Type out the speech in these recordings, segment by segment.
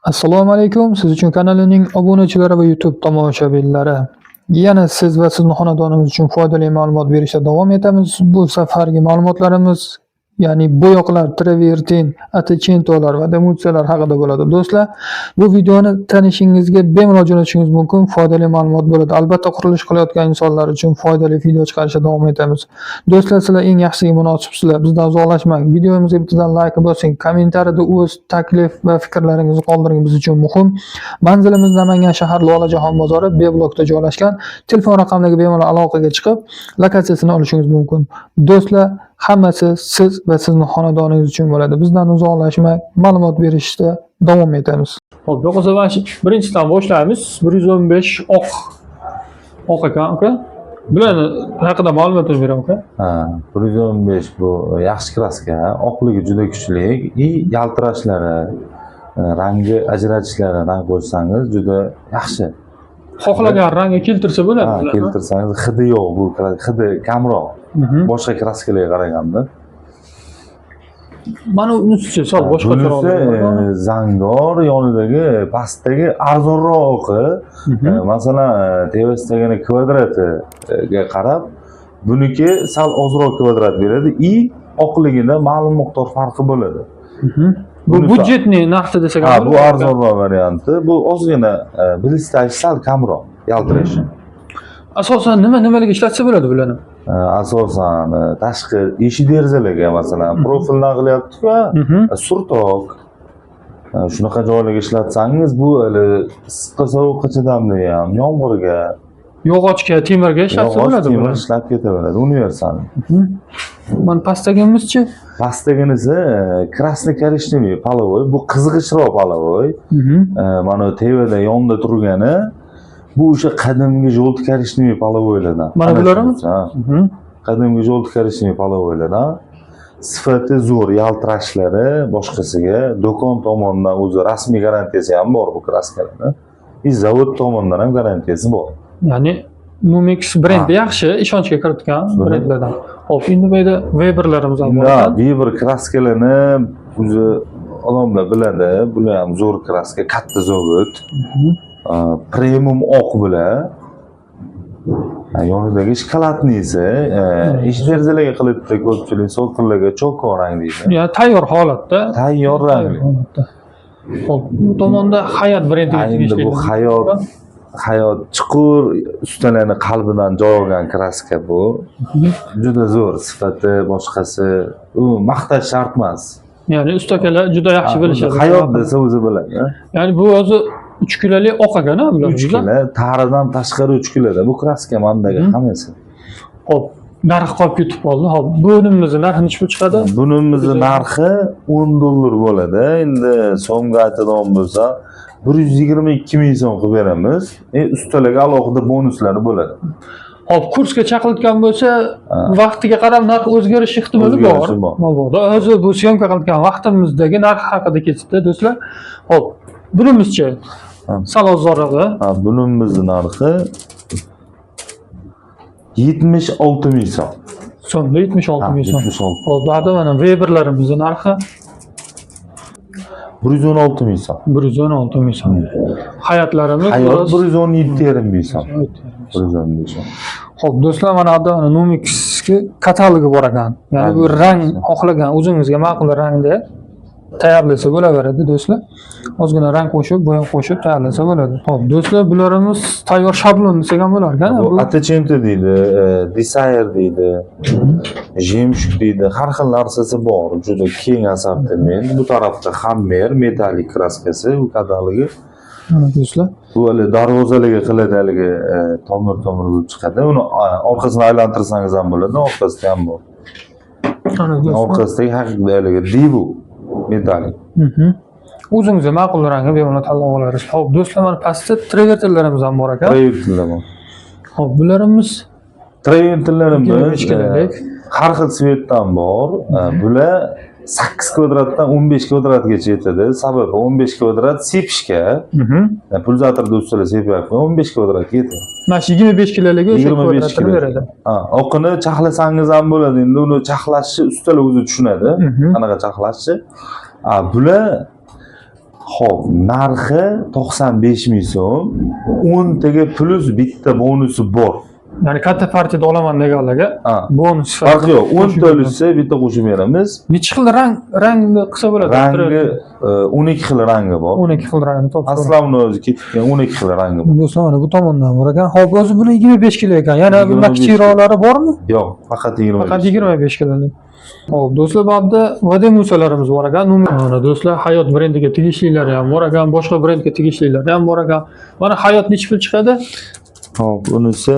Assalomu alaykum, siz uchun kanalining obunachilari va YouTube tomoshabinlari. Yana siz va sizni xonadoningiz uchun foydali ma'lumot berishda davom etamiz. Bu safargi ma'lumotlarimiz, ya'ni bo'yoqlar, travertin, atechentolar va demutsiyalar haqida bo'ladi. Do'stlar, bu videoni tanishingizga bemalol jo'natishingiz mumkin, foydali ma'lumot bo'ladi. Albatta, qurilish qilayotgan insonlar uchun foydali video chiqarishda davom etamiz. Do'stlar, sizlar eng yaxshisiga munosibsizlar. Bizdan uzoqlashmang. Videomizga bittadan like bosing, kommentariyada o'z taklif va fikrlaringizni qoldiring, biz uchun muhim. Manzilimiz Namangan shahar Lolajon bozori B blokda joylashgan. Telefon raqamlariga bemalol aloqaga chiqib, lokatsiyasini olishingiz mumkin. Do'stlar, hammasi siz va sizni xonadoningiz uchun bo'ladi. Bizdan uzoqlashmang, ma'lumot berishda davom etamiz. Xo'p, yo'qolsa mana shu birinchidan boshlaymiz. 115 oq. Oq ekan, aka. Bularni haqida ma'lumot beraman, aka. Ha, 115 bu yaxshi краска, oqligi juda kuchli и yaltirashlari, rangi ajratishlari, rang qo'shsangiz juda yaxshi. Xohlagan rangga keltirsa bo'ladi. Ha, bularni. keltirsangiz hidi yo'q, bu hidi kamroq. Boshqa краска larga qaraganda. Mana unisichi sal boshqacharoq. Bunisi zangor yonidagi pastdagi arzonroq oqi. Masalan, tepasidagini kvadratiga qarab, buniki sal ozroq kvadrat beradi и oqligida ma'lum miqdor farqi bo'ladi. Bu Bunisi- бюджетный narxda desak ham Ha, bu bo'ladi. arzonroq varianti. Bu ozgina блестящий sal kamroq, yaltirashi. Asosan nima nimalarga ishlatsa bo'ladi bularni? Asosan tashqi eshik derazalarga, masalan, profildan qilyapti-ku, surtok, shunaqa joylarga ishlatsangiz, bu hali issiqqa sovuqqa chidamli ham, yomg'irga, Yog'ochga, temirga ishlatsa yog'och, bo'ladi temir bularni. ishlab ketaveradi, universal. Mana pastdagimizchi? Pastdaginisi красный коричневый половой, bu qizg'ishroq половой. Mana tevada yonida turgani bu o'sha qadimgi желтый коричневый половой lardan. Mana bularmi? Shunisi, ha. Qadimgi желтый коричневый половой lardan. Sifati zo'r, yaltirashlari boshqasiga do'kon tomonidan o'zi rasmiy garantiyasi ham bor bu краска larni. И zavod tomonidan ham garantiyasi bor. Ya'ni Numix brendi yaxshi, ishonchga kiritgan brendlardan. Xo'p, endi bu yerda Weberlarimiz ham bor Ha, ekan. Weber краска larni o'zi odamlar biladi. Bular ham zo'r краска, katta zavod. Premium oq bular. Ha, yonidagi шоколадный si eshik derazalarga qilibdi ko'pchilik, so'qirlarga choko rang deydi. Ya'ni tayyor holatda. Tayyor rangli. Holatda. Xo'p, bu tomonda Hayat brendiga Ha, endi bu tegishli. Hayot chuqur ustalarni qalbidan joy olgan краска bu. Juda zo'r sifati, boshqasi. U maqtash shart emas. Ya'ni ustakalar juda yaxshi bilishadi. Hayot desa o'zi biladi. Ya'ni bu o'zi 3 kilolik oq ekan, ha, bular. 3 kilo, taridan tashqari 3 kiloda. Bu краска mandagi hammasi. Xo'p, narxi qolib ketib qoldi. Xo'p, bu unimizni narxi necha pul chiqadi? Bunimizni narxi 10 dollar bo'ladi. Endi so'mga aytadigan bo'lsa, 122 ming so'm qilib beramiz. Ustalarga alohida bonuslari bo'ladi. Xo'p, kursga chaqirilgan bo'lsa, vaqtiga qarab narx o'zgarish ehtimoli bor. O'zgarishi bor. Mabodo. Hozir bu съёмка qilayotgan vaqtimizdagi narx haqida ketdi, do'stlar. Xo'p, bunimizchi? Sal ozonrog'i. Ha, bunimizni narxi 76 ming so'm. So'mda 76 ming so'm. 76. Xo'p, bu yerda mana Weberlarimizni narxi 116 ming so'm. 116 ming so'm. Hayotlarimiz Hayot biroz 117,5 ming so'm. 110 ming so'm. Xo'p, do'stlar, mana bu yerda mana Numixga katalogi bor ekan. Ya'ni bu rang xohlagan o'zingizga ma'qul rangda tayyorlasa bo'laveradi, do'stlar. Ozgina rang qo'shib, bo'yoq qo'shib tayyorlasa bo'ladi. Xo'p, do'stlar, bularimiz tayyor shablon desak ham bo'lar ekan. Bu Atechento deydi, Desire deydi, Жемчуг deydi, har xil narsasi bor. Juda keng assortiment. Bu tarafda Hammer metallik краска si, u katalogi. Mana do'stlar. Bu hali darvozalarga qiladi haligi tomir tomir bo'lib chiqadi. Uni orqasini aylantirsangiz ham bo'ladi, orqasida ham bor. Mana do'stlar. Orqasidagi haqiqiy haligi dibu metallik. O'zingizga ma'qul rangni bemalol tanlab olasiz. Xo'p, do'stlar, mana pastda travertinlarimiz ham bor ekan. Travertinlar bor. Xo'p, bularimiz Travertinlarimiz 25 kilolik. Har xil цвет dan bor. Bular 8 kvadratdan 15 kvadratgacha yetadi. Sababi 15 kvadrat sepishga, pulzatorda ustalar sepyapti, 15 kvadratga yetadi. Mana shu 25 kiloligi o'sha 25 kvadratini kilo. beradi. Ha, oqini charxlasangiz ham bo'ladi. Endi uni charxlashni ustalar o'zi tushunadi. Qanaqa charxlashni. Ha, bular Xo'p, narxi 95 ming so'm. 10 taga plyus bitta bonusi bor. Ya'ni katta partiyada olaman deganlarga Ha. bonus Farqi yo'q. 10 ta olsa bitta qo'shib beramiz. Necha xil rangni qilsa bo'ladi? Rangi 12 xil rangi bor. 12 xil rangni topsa. Aslamni o'zi ketgan 12 xil rangi bor. Do'stlar, mana bu tomondan bor ekan. Xo'p, o'zi buni 25 kilo ekan. Yana bundan 25 kichikroqlari bormi? Yo'q, faqat 25. Faqat 25 kilolik. Xo'p, do'stlar, bu yerda Vademusalarimiz bor ekan. Mana do'stlar, Hayot brendiga tegishlilari ham bor ekan, boshqa brendga tegishlilari ham bor ekan. Mana Hayot necha pul chiqadi? Xo'p, unisi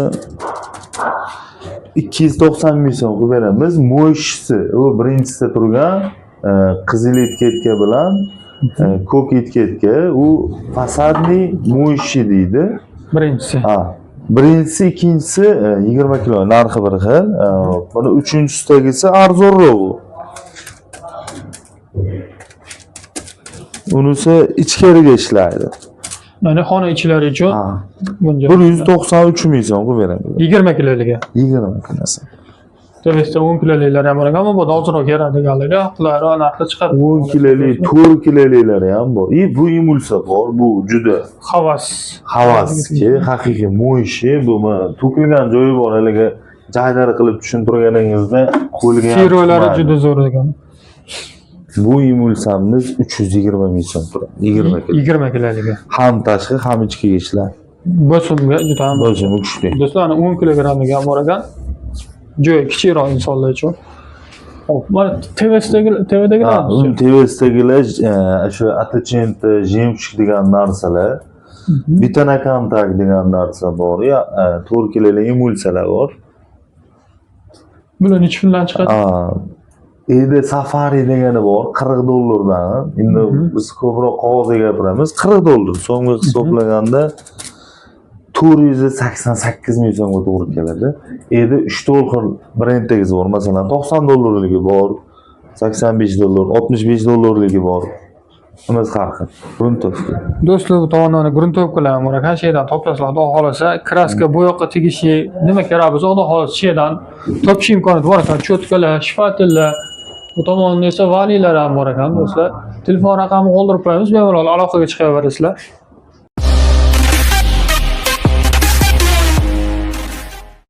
290 ming so'm qilib beramiz. Mo'yishisi, u birinchisida turgan qizil etiketka bilan ko'k etiketka, u fasadniy mo'yishi deydi. Birinchisi. Ha. Birinchisi, ikkinchisi 20 kilo narxi bir xil. Buni uchinchisidagisi arzonroq. U. Unisi ichkariga ishlaydi. Ya'ni xona ichlari uchun Ha. bunga 193 ming so'm qilib beramiz. 20 kiloligi. 20 kilosi. To'rtta 10 kiloliklari ham bor ekan, ammo bu ozroq keladiganligi qulayroq narxda chiqadi. 10 kilolik, 4 kiloliklari ham bor. И bu emulsiya bor, bu juda Havas. havaski, haqiqiy mo'yishi bu mana to'kilgan joyi bor, haligi jaydari qilib tushuntirganingizda qo'lga ham Serolari chiqmaydi. juda zo'r ekan. Bu emulsiyamiz 320 ming so'm turadi. 20 kilo. 20 kiloligi. Ham tashqi, ham ichki ishlar. Bosimga juda ham Bosimi kuchli. Do'stlar, ana 10 kilogramligi ham bor ekan. Juda kichikroq insonlar uchun. Xo'p, mana TV'dagi TV'dagilar. Ha, uni TV'sidagilar o'sha Atacenta, Jemchuk degan narsalar, Bitana kontakt degan narsa bor, ya 4 kilolik emulsiyalar bor. Bular necha puldan chiqadi? Ha, endi Safari degani bor, 40 dollardan. Endi biz ko'proq qog'ozga gapiramiz. 40 dollar so'mga hisoblaganda 488 ming so'mga to'g'ri keladi. Endi 3-4 xil brenddagisi bor. Masalan, 90 dollarligi bor, 85 dollar, 65 dollarligi bor. Hammasi har xil. Gruntovka. Do'stlar, bu tomondan gruntovkalar ham bor ekan. Shu yerdan topasizlar, xudo xohlasa, kraska, bo'yoqqa tegishli nima kerak bo'lsa, xudo xohlasa shu yerdan topish imkoniyati bor ekan. Cho'tkalar, shpatellar, bu tomonda esa valiylar ham bor ekan, do'stlar. Telefon raqamini qoldirib qo'yamiz, bemalol aloqaga chiqaverasizlar.